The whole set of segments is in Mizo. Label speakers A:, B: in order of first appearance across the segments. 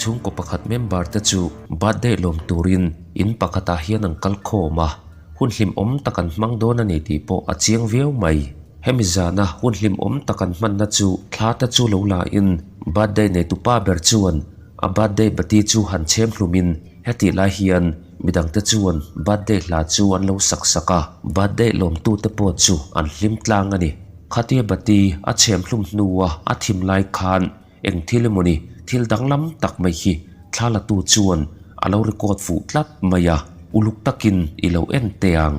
A: Chhungkaw pakhat member te chu birthday lawm turin in pakhatah hian an kal khawm a, hun hlimawm tak an hmang dawn a ni tih pawh a chiang viau mai. Hemi zana hun hlimawm tak an hmanna chu thla te chu lo la in birthday neitu pa ber chuan a birthday bati chu han chhem hlumin hetih lai hian midangte chuan birthday hla chu an lo sak sak a, birthday lawmtute pawh chu an hlim tlang a ni. Khatia bati a chhem hlum hnua a thim lai khan Eng thil emawni thil danglam tak mai hi thla latu chuan a lo record fuh tlat mai a, uluk takin i lo en teh ang.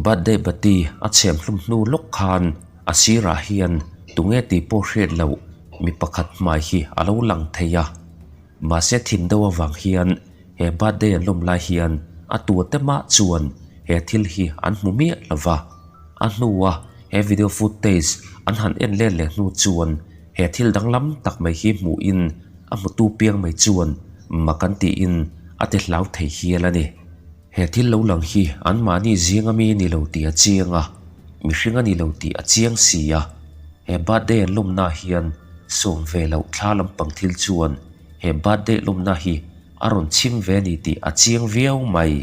A: Birthday bati a chhem hlum hnu lawk khan a sirah hian tunge tih pawh hriat loh mi pakhat hmai hi a lo lang thei a. Mahse thim deuh avang hian he birthday an lawm lai hian a tua te mah chuan he thil hi an hmu miah lo va. A hnua he video footage an han en let leh hnu chuan he thil danglam tak mai hi hmuhin a hmutu piang mai chuan mak an tiin a ti hlau thei hial a ni. He thil lo lang hi anmahni zinga mi ni lo tih a chiang a, mihring a ni lo tih a chiang si a. He birthday an lawmna hian sawm ve loh thla lampang thil chuan he birthday lawmna hi a rawn chhim ve a ni tih a chiang viau mai.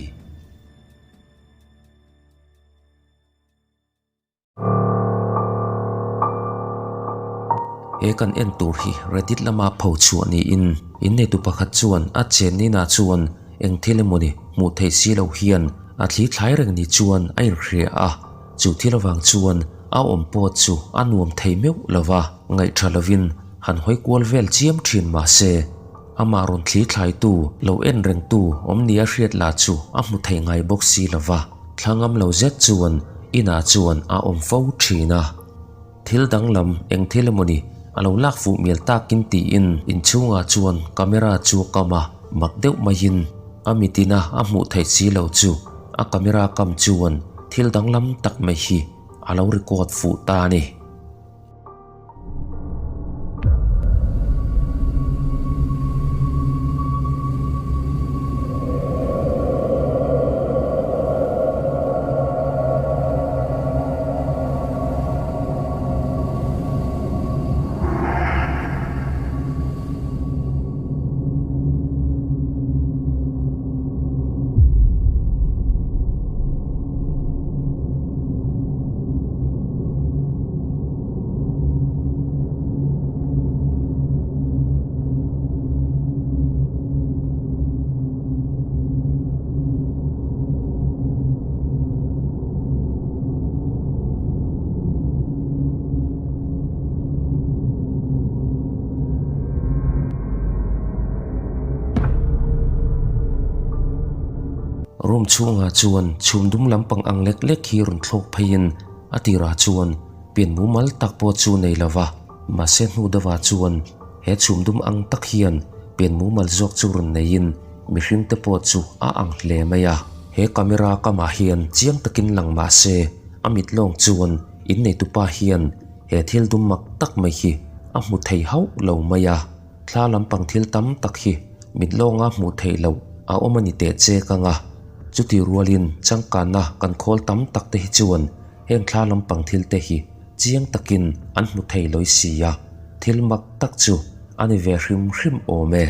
A: He kan en tur hi Reddit lama pho chhuah niin inneitu pakhat chuan a chen ninah chuan eng thil emawni hmuh theih si loh hian a thli thlai reng ni chuan a inhria a, chu thil avang chuan a awm pawh chu a nuam thei meuh lo va, ngaihtha lovin han hawi kual vel chiam thin mahse amah rawn thli thlaitu lo en rengtu awm nia hriat lah chu a hmu thei ngai bawk si lo va. Thla ngam lo zet chuan inah chuan a awm fo thin a. Thil danglam eng thil emawni a lo lak fuh mial takin tiin inchhungah chuan camera chu a kam a, mak deuh maiin a mitina a hmuh theih si lo chu a camera kam chuan thil danglam tak mai hi a lo record fuh ta a ni. Room chhungah chuan chhum dum lampang ang lek lek hi rawn thlawk pheiin a tirah chuan pian mumal tak pawh chu nei lo va, mahse hnu deuhah chuan he chhum dum ang tak hian pian mumal zawk chu rawn neiin mihring te pawh chu a ang hle mai a. He camera kamah hian chiang takin lang mahse a mit lawng chuan inneitupa hian he thil dum mak tak mai hi a hmu thei hauh lo mai a. Thla lampang thil tam tak hi mit lawnga hmuh theih loh a awm a ni teh chek ang a, chuti rualin changkanna kan khawl tam tak te hi chuan heng thla lampang thil te hi chiang takin an hmu thei lawi si a, thil mak tak chu a ni ve hrim hrim awm e.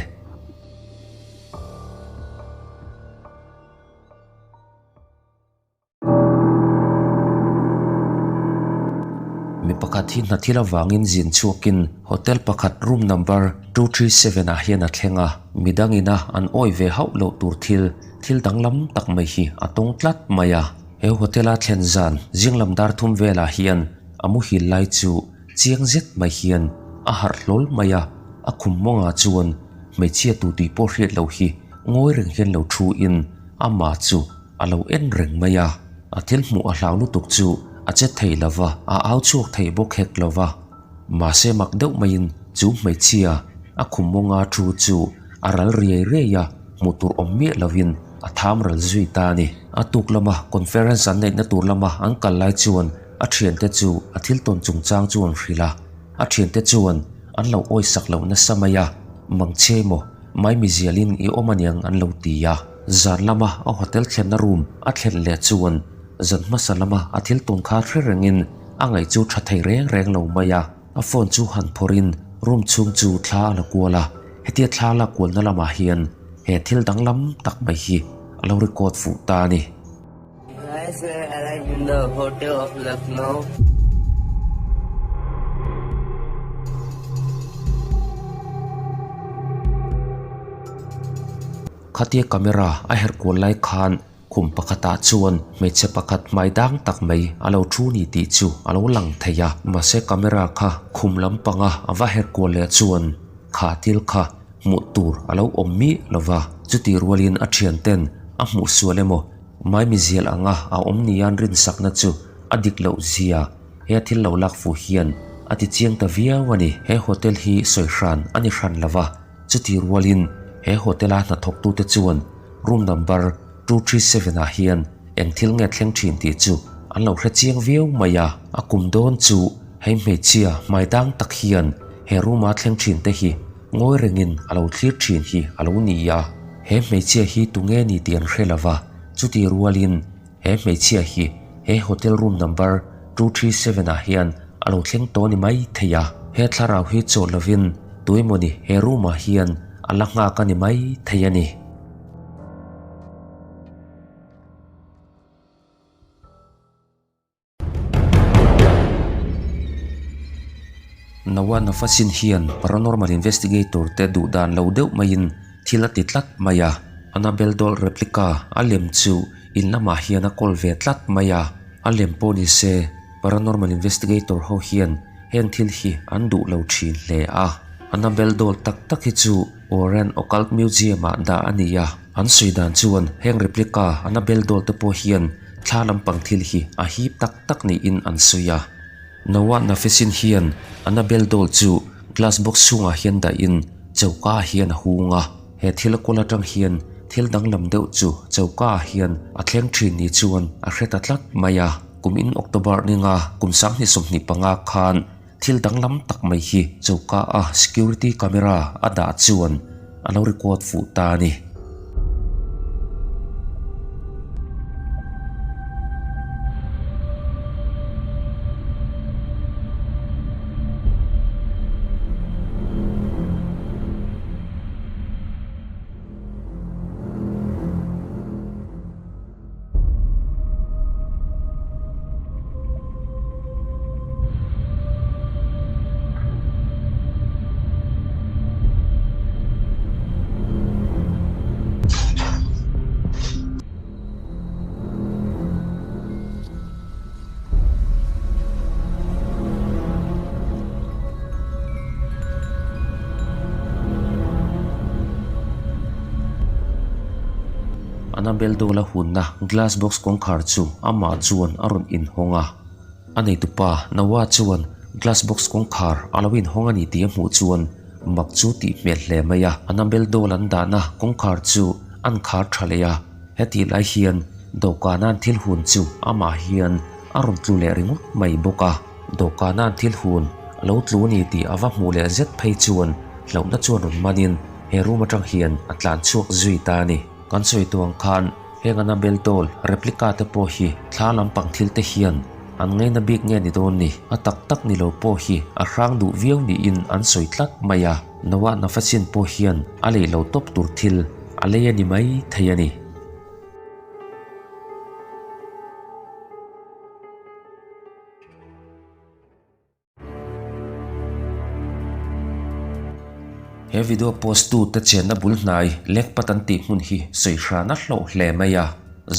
A: Mi pakhat hi hna thil avangin zin chhuakin hotel pakhat room number 237 ah hian a thleng a, midang ina an awi ve hauh loh tur thil, thil danglam tak mai hi a tawng tlat mai a. He hotel a thlen zan zinglam dar thum velah hian a muhil lai chu chiang zet mai hian a harh hlawl mai a, a khum mawngah chuan hmeichhia tu tih pawh hriat loh hi ngawi reng hian lo thu in amah chu. a lo en reng mai a. A thil hmuh a hlau lutuk chu a che thei lo va, a au chhuak thei bawk hek lo va. Mahse mak deuh maiin chu hmeichhia a khum mawnga thu chu a ral riai riai a, hmuh tur awm miah lovin a tham ral zui ta a ni. A tuk lama conference an neihna tur lama an kal lai chuan a thiante chu a thil tawn chungchang chu an hrilh a, a thiante chuan an lo awisak loh nasa mai a, Mangchhe maw, maimizialin i awm aniang an lo ti a. Zan lama a hotel thlenna room a thlen leh chuan zan hmasa lama a thil tawn kha hre rengin a ngaih chu tha thei reng reng lo mai a. A phone chu han phawrhin room chhung chu thla a la kual a, hetia thla lak kualna lamah hian he thil danglam tak mai hi a lo record fuh ta a ni.
B: Guys, we are arrived in the hotel of Lucknow.
A: Khatia camera a herh kual lai khan Khum pakhatah chuan hmeichhe pakhat hmai dang tak mai a lo thu ni tih chu a lo lang thei a, mahse camera kha khum lampanga a va her kual leh chuan kha thil kha hmuh tur a lo awm miah lo va, chutih rualin a thianten a hmuh sual emaw maimizial anga a awm nian rinsakna chu a dik loh zia he thil lo lak fuh hian a ti chiang ta viau a ni. He hotel hi sawi hran a ni hran lo va, chutih rualin he hotel-a hnathawktute chuan Room number 237 ah hian eng thil nge thleng thin tih chu an lo hre chiang viau mai a. A kum dawn chu hei hmeichhia hmai dang tak hian he room a thleng thin te hi ngawi rengin a lo thlir thin hi a lo ni a. He hmeichhia hi tunge ni tih an hre lova, chuti rualin He hmeichhia hi he hotel room number 237 ah hian a lo thleng tawh ni mai thei a, he thlarau hi chaw lovin tuemawni he room ah hian a la nghak a ni mai thei a ni. Noah Nafasin hian paranormal investigator te duh dan lo deuh maiin thil a ti tlat mai a, Annabelle doll replica a lem chu in lamah hian a kawl ve tlat mai a, a lem pawh ni se paranormal investigator ho hian heng thil hi an duh lo thin hle a, Annabelle doll tak tak hi chu Warren Occult Museum ah dah a ni a, an sawi dan chuan heng replica Annabelle doll te pawh hian thla lampang thil hi a hip tak tak niin an sawi a. Noah Nafesin hian Annabelle doll chu glass box chhungah hian dahin choka ah hian a hung a, he thil a kawl atang hian thil danglam deuh chu choka ah hian a thleng thin ni chuan a hre ta tlat mai a. Kum in October ninga kum 2025 khan thil danglam tak mai hi choka a security camera a dah chuan a lo record fuh ta a ni. Annabelle Dola hunna glass box kawngkhar chu amah chuan a rawn inhawng a. A neitupa Noah chuan glass box kawngkhar a lo inhawng a ni tih a hmuh chuan mak chu tih hmel hle mai a. Annabelle Doll an dahna kawngkhar chu an khar tha leh a, hetih lai hian dawhkana an thil hun chu amah hian a rawn tlu leh ringawt mai bawk a. Dawhkana an thil hun a lo tlu a ni tih a va hmuh leh zet phei chuan hlauhna chuan rawn manin he room atang hian a tlan chhuak zui ta a ni. Kan sawi tu ang khan heng Annabelle doll replica te pawh hi thla lampang thil te hian an ngaina bik nge ni dawn ni? A tak tak ni lo pawh hi a hrang duh viau niin an sawi tlat mai a, Noah Nafachin pawh hian a lei lo tawp tur thil a lei a ni mai thei a ni. He video post tu te chenna bul hnai Lekpat an tih hmun hi sawi hran a hlauh hle mai a,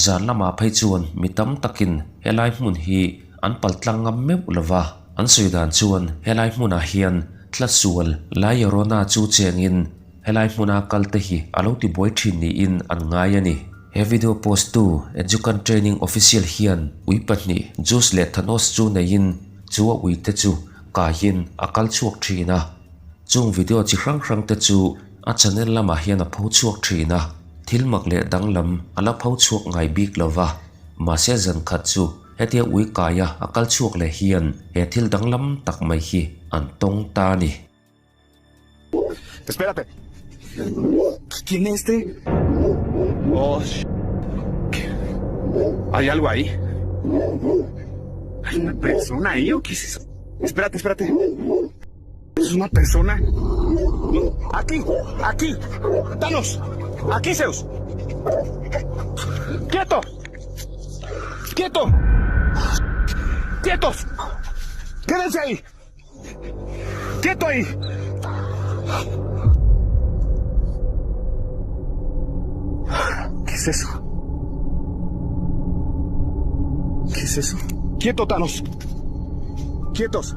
A: zan lamah phei chuan mi tam takin helai hmun hi an pal tlang ngam meuh lo va, an sawi dan chuan helai hmunah hian thlasual Laiorona chu chengin helai hmuna kal te hi a lo ti buai thin niin an ngai a ni. He video post tu Educan Training Official hian ui pahnih Zeus leh Thanos chu neiin chu a ui te chu kaiin a kal chhuak thin a. Chung video chi hrang hrang te chu a channel lamah hian a pho chhuak thin a, thil mak leh danglam a la pho chhuak ngai bik lo va. Mahse zan khat chu hetia ui kaia a kal chhuak leh hian he thil danglam tak mai hi an tawng ta a ni.
C: Espérate. ¿Quién es este? Oh, ¿Hay algo ahí? ¿Hay una persona ahí o qué es eso? Espérate, espérate. ¿Es una persona? Aquí, aquí. Thanos. Aquí, Zeus. ¡Quieto! ¡Quieto! ¡Quietos! ¡Quédense ahí! ¡Quieto ahí! ¿Qué es eso? ¿Qué es eso? ¡Quieto, Thanos! ¡Quietos!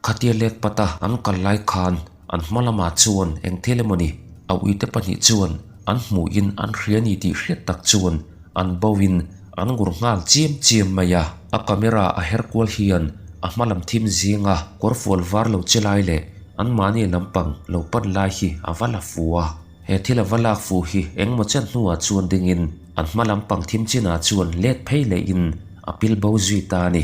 A: Khatia lek pata an kal lai khan an hma lamah chuan eng thil emawni a uite pahnih chuan an hmuhin an hria ni tih hriat tak chuan an bo in an ngur nghal chiam chiam mai a. A camera a her kual hian a hma lam thim zinga kawrfual var lo che lai leh anmahni lampang lo pan lai hi a va la fu a. He thil a va lak fu hi engmaw chen hnuah chuan dingin an hma lampang thim chinah chuan let phei lehin a pil bo zui ta a ni.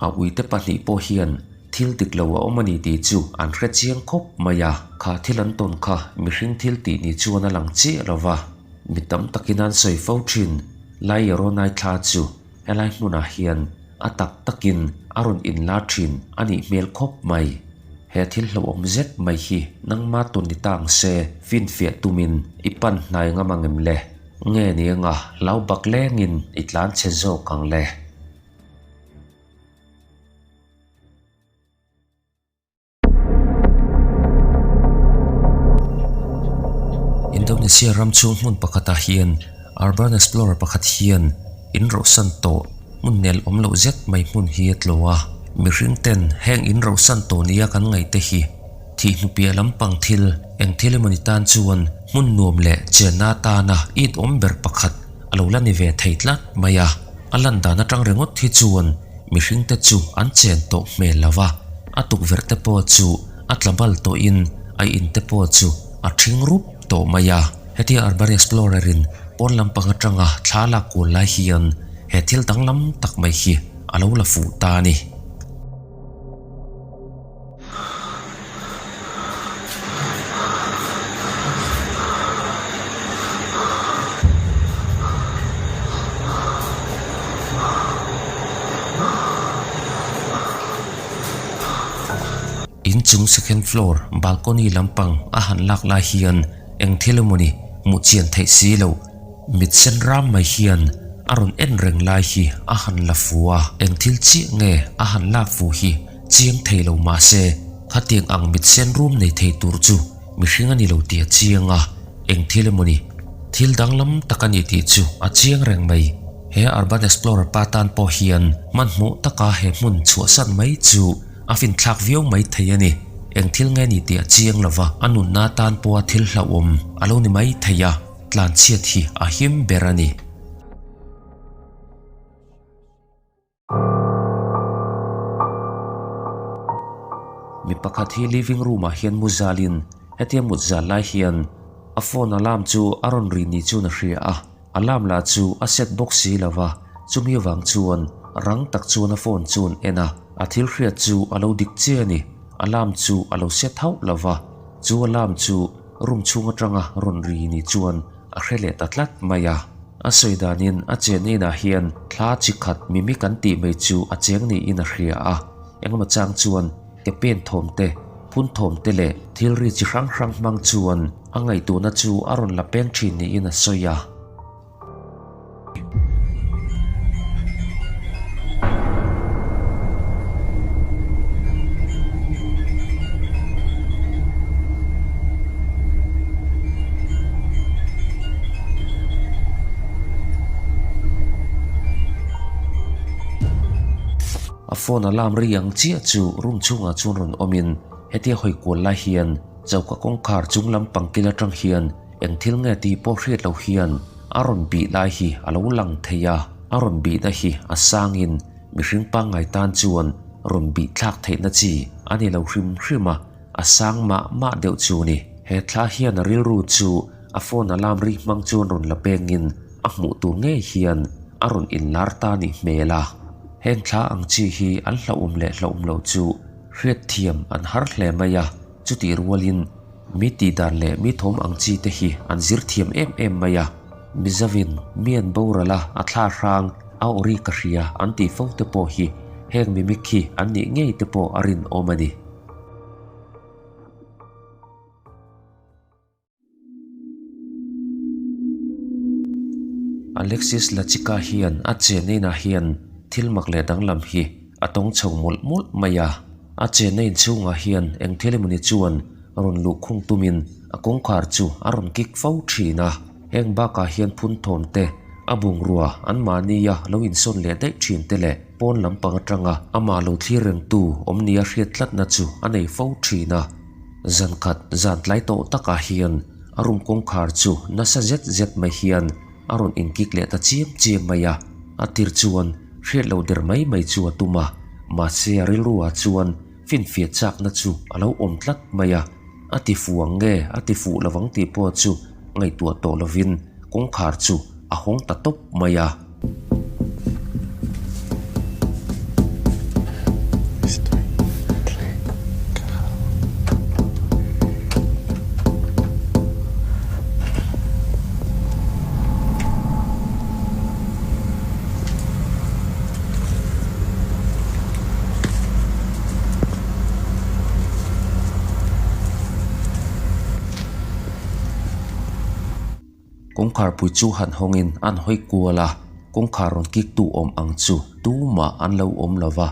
A: A uite pahnih pawh hian thil dik lo a awm a ni tih chu an hre chiang khawp mai a. Kha thil an tawn kha mihring thil tih ni chuan a lang chiah lo va. Mi tam takin an sawi fo thin, Lai Ronai thla chu helai hmunah hian a tak takin a rawn inlar thin a nih hmel khawp mai. He thil hlauhawm zet mai hi nangma tun ni ta ang se, finfiah tumin i pan hnai ngam ang em le? Nge ni anga hlau bak lengin i tlan chhe zawk ang le? Indonesia ram chhung hmun pakhatah hian Urban Explorer pakhat hian in rohsan tawh hmun nel awm loh zet mai hmun hi a tlawh a. Mihring ten heng in rohsan tawh nia kan ngaih te hi thih hnu piah lampang thil eng thil emawni tan chuan hmun nuam leh chenna atana it awm ber pakhat a lo la ni ve thei tlat mai a. A lan dan atang ringawt hi chuan mihring te chu an chen tawh hmel lo va, a tukverh te pawh chu a tla bal tawhin a in te pawh chu a thing rup tawh mai a. Hetia Urban Explorer in pawn lampang atanga thla lak kual lai hian he thil danglam tak mai hi a lo la fuh ta a ni. Inchung second floor balcony lampang a han lak lai hian eng thil emawni hmuh chian theih si loh. Mit sen ram mai hian a rawn en reng lai hi a han la fu a, eng thil chiah nge a han lak fu hi chiang thei lo mah se, khatiang ang mit sen rum nei thei tur chu mihring a ni lo tih a chiang a, eng thil emaw ni? Thil danglam tak a ni tih chu a chiang reng mai. He Urban Explorer pa tan pawh hian hmanhmawh taka he hmun chhuahsan mai chu a finthlak viau mai thei a ni. Eng thil nge ni tih a chiang lo va, a nunna tan pawha thil hlauhawm a lo ni mai thei a. Tlanchhiat hi a him ber a ni. Mi pakhat hi living room ah hian mu zalin hetia mut zal lai hian a phone alarm chu a rawn ri ni chuan a hria a, alarm lah chu a set bawk si lo va, chumi avang chuan rang tak chuan a phone chu an en a, a thil hriat chu a lo dik che a ni, alarm chu a lo set hauh lo va, chu alarm chu Room chhung atanga rawn ri ni chuan a hre leh ta tlat mai a. A sawi danin a chenna inah hian thla chi khat mimi kan tih mai chu a cheng niin a hria a. Engemaw chang chuan ke pen thawm te, phun thawm te leh thil ri chi hrang hrang hmang chuan a ngaihtuahna chu a rawn la peng thin niin a sawi a. A phone alarm ri ang chiah chu room chhungah chuan rawn awmin hetia hawi kual lai hian choka kawngkhar chung lampang kil atang hian Eng thil nge tih pawh hriat loh hian a rawn bih lai hi a lo lang thei a, a rawn bihna hi a sangin mihring pangngai tan chuan rawn bih thlak theihna chi a ni lo hrim hrim a, a sang mah mah deuh chu a ni. He thla hian a rilru chu a phone alarm ri hmang chuan rawn la pengin a hmuh tur ngei hian a rawn inlar ta nih hmel a. Heng thla ang chi hi an hlauhawm leh hlauhawm loh chu hriatthiam an har hle mai a, chutih rualin mi tihdan leh mi thawm ang chi te hi an zir thiam em em mai a. Mizovin mi an boral a, a thla hrang, a awri ka hria an tih fo te pawh hi heng mimik hi an nih ngei te pawh a rinawm a ni. Alexis Lachika hian a chenna inah hian thil mak leh danglam hi a tawng chho mawlh mawlh mai a. A chenna inchhungah hian eng thil emawni chuan rawn luh khung tumin a kawngkhar chu a rawn kik fo thin a. Heng bakah hian phun thawm te, a bungrua anmahnia lo insawn leh daih thin te leh pawn lampang atanga amah lo thlir rengtu awm nia hriat tlatna chu a nei fo thin a. Zan khat zan tlai tawh takah hian a room kawngkhar chu nasa zet zet mai hian a rawn inkik leh ta chiam chiam mai a, a tir chuan hriat lo der mai mai chu a tum a, mahse a rilru ah chuan finfiah chakna chu a lo awm tlat mai a, a ti fuh ang nge a ti fuh lovang tih pawh chu ngaihtuah tawh lovin kawngkhar chu a hawng ta tawp mai a. Kawngkharpui chu han hawngin an hawi kual a, kawngkhar rawn kiktu awm ang chu tumah an lo awm lo va,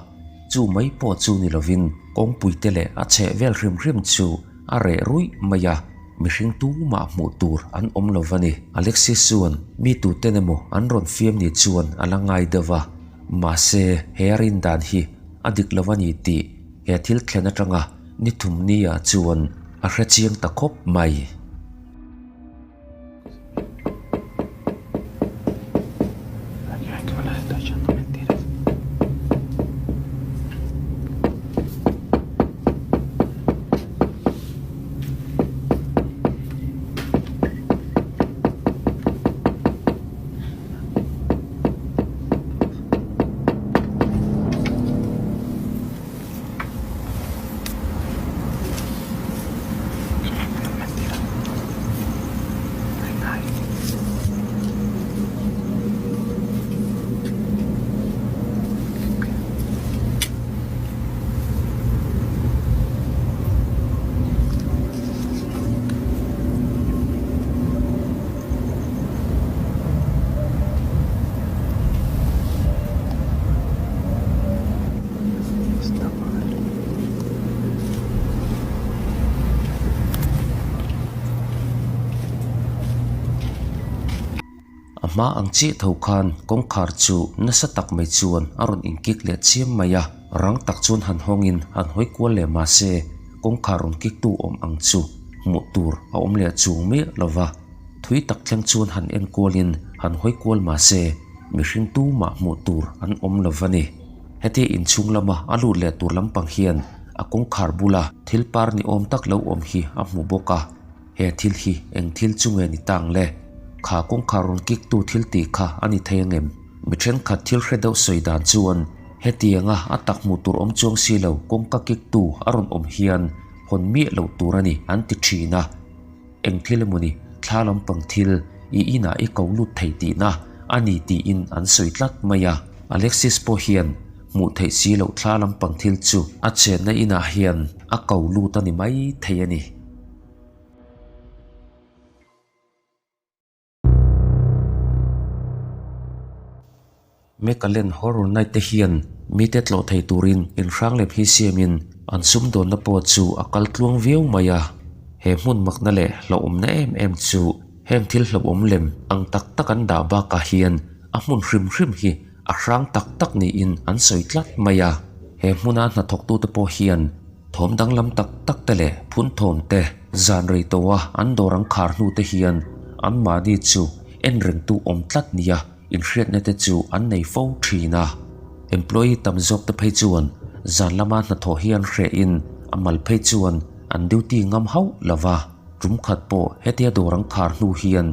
A: chu mai pawh chu ni lovin kawngpui te leh a chheh vel hrim hrim chu a reh ruih mai a, mihring tumah hmuh tur an awm lo va ni. Alexis chuan mi tuten emaw an rawn fiam ni chuan a la ngai deuh va, mahse he a rin dan hi a dik lo a ni tih he thil thlen atanga ni thum ni ah chuan a hrechiang ta khawp mai. A hma ang chiah tho khan kawngkhar chu nasa tak mai chuan a rawn inkik leh chiam mai a, rang tak chuan han hawngin han hawi kual leh mahse kawngkhar rawn kiktu awm ang chu hmuh tur a awm leh chuang miah lo va, thui tak thleng chuan han en kualin han hawi kual mahse mihring tumah hmuh tur an awm lo va ni. Hetia inchhung lama a lut leh tur lampang hian a kawngkhar bula thil par ni awm tak lo awm hi a hmu bawk a, he thil hi eng thil chu nge ni tang le? Kha kawngkhar rawn kik tu thil tih kha a ni thei angem? Mi thenkhat thil hre deuh sawi dan chuan hetianga a tak hmuh tur awm chuang si lo kawngka kik tu a rawn awm hian hawn miah loh tur a ni an ti thin a. Eng thil emaw ni, thla lampang thil i inah i ko lut thei tihna a ni tiin an sawi tlat mai a. Alexis pawh hian hmuh theih si loh thla lampang thil chu a chenna inah hian a ko lut a ni mai thei a ni. Mekalen Horror Night te hian mite tlawh thei turin inhrang lem hi siamin an sumdawnna pawh chu a kal tluang viau mai a. He hmun makna leh hlauhawmna em em chu heng thil hlauhawm lem ang tak tak an dah bakah hian a hmun hrim hrim hi a hrang tak tak niin an sawi tlat mai a. He hmuna hnathawktute pawh hian thawm danglam tak tak te leh phun thawm te zan rei tawha an dawr an khar hnu te hian anmahni chu. en rengtu awm tlat nia inhriatna te chu an nei fo thin a. Employee tam zawk te phei chuan zan lama hnathawh hi an hrehin a mal phei chuan an duty ngam hauh lo va. Tum khat pawh hetia dawr an khar hnu hian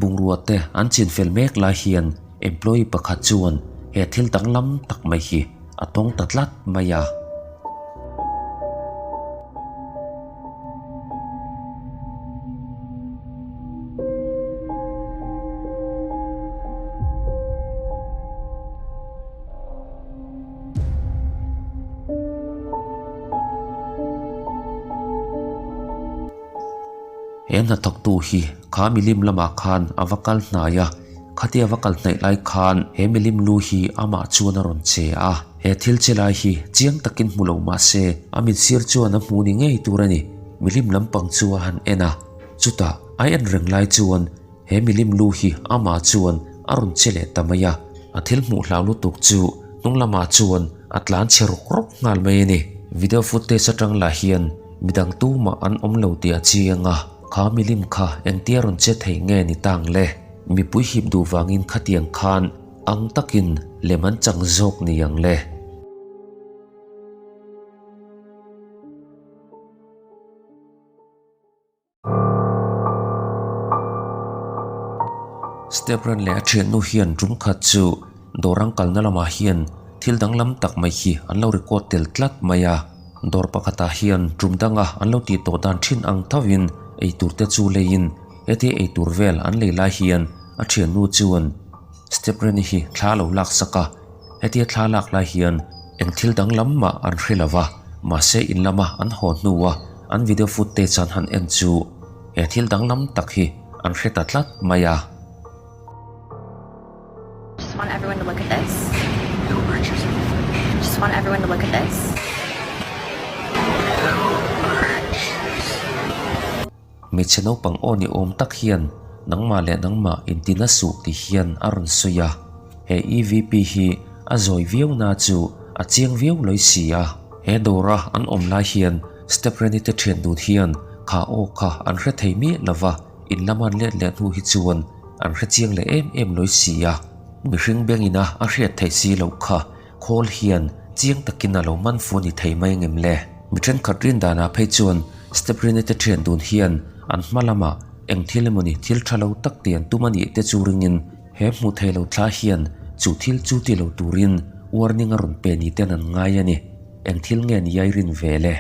A: bungrua te an chinfel mek lai hian employee pakhat chuan he thil danglam tak mai hi a tawng ta tlat mai a. He hnathawktu hi kha milim lamah khan a va kal hnai a, khatia va kal hnaih lai khan he milim lu hi amah chuan a rawn che a. He thil che lai hi chiang takin hmu lo mah se a mit sir chuan a hmu ni ngei tur a ni. Milim lampang chu a han en a, chutah a en reng lai chuan He milim lu hi amah chuan a rawn che leh ta mai a, a thil hmuh hlau lutuk chu hnung lamah chuan a tlan chhe rawk rawk nghal mai a ni. Video footage atang lah hian midang tumah an awm lo tih a chiang a, kha milim kha engtia rawn che thei nge ni tang le? Mipui hip duh vangin khatiang khan ang takin lem an chang zawk ni ang le? Step ran leh a thiannu hian tum khat chu dawr ang kalna lamah hian thil danglam tak mai hi an lo record tel tlat mai a. Dawr pakhatah hian tum danga an lo tih tawh dan thin ang thovin eitur te chu leiin hetia eitur vel an lei lai hian a thiannu chuan Step Rani hi thla a lo laksak a. Hetia thla lak lai hian eng thil danglam mah an hre lo va, mahse in lama an haw hnua an video footage an han en chu he thil danglam tak hi an hre ta tlat mai a.
D: Just want everyone to look at this. Just want everyone to look at this.
A: Hmeichhe naupang aw ni awm tak hian nangmah leh nangmah inti na suh ti hian a rawn sawi a. He EVP hi a zawi viau na chu a chiang viau lawi si a. He dawra an awm lai hian step Reni te thian dun hian kha aw kha an hre thei miah lo va, in lama an let leh hnu hi chuan an hre chiang leh em em lawi si a. Mihring bengina a hriat theih si loh kha Khawl hian chiang takin a lo man fu ni thei mai ngem le? Mi thenkhat rin danah phei chuan Steprini te thian dun hian an hma lamah eng thil emawni thil tha lo tak ti an tum a nih te chu ringin he hmuh thei lo thla hian chu thil chu ti lo turin warning a rawn pe ni ten an ngai a ni. Eng thil nge ni ai rin ve le?